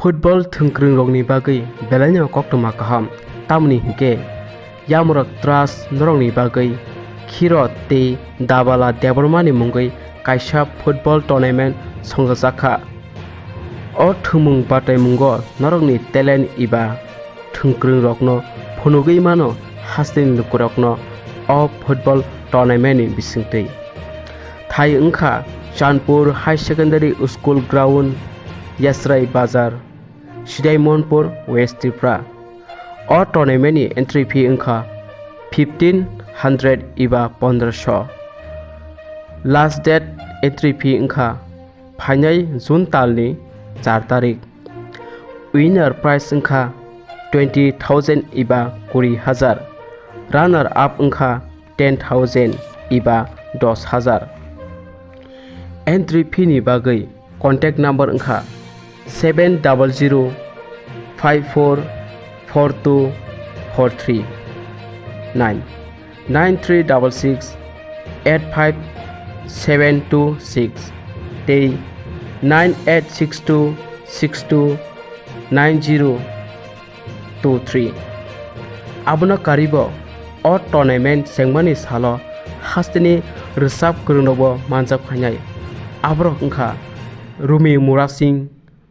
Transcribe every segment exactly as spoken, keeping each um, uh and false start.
Football thwngkwrwngrokni bagwi belaino koktwma kaham, tamoni hinkhe Yamrok Trust norokni bagwi Khiro tei Dabala Debbarmani mungwi kaisa football tournament songchajakha. O thwngmung bataimungo norokni talent eba thwngkwrwngrokno phunugwi mano hasteni lukurokno o football tournamentni bisingtwi. Thai wngkha Chandpur High Secondary School Ground, Yasrai Bazar, Sidaimonpur, West Tripura. O tournamentni entry fee wngkha fifteen hundred eba pondroso. Last date entry fee wngkha phainai June talni char tarik. Winner prize wngkha twenty thousand eba kuri hajar. Runner up wngkha ten thousand eba dos hajar. Entry fee ni bagwi contact number wngkha seven double zero five four four two four three nine, nine three double six eight five seven two six tei nine eight six two six two nine zero two three. Abono karibo o tournament chengmani salo hasteni rwchap kwrwngrokbo manjak phainai. Aborok wngkha Rumi Murasing,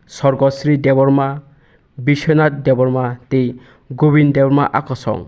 Sorgosri Debbarma, Biswanath Debbarma tei Gobind Debbarma akosong.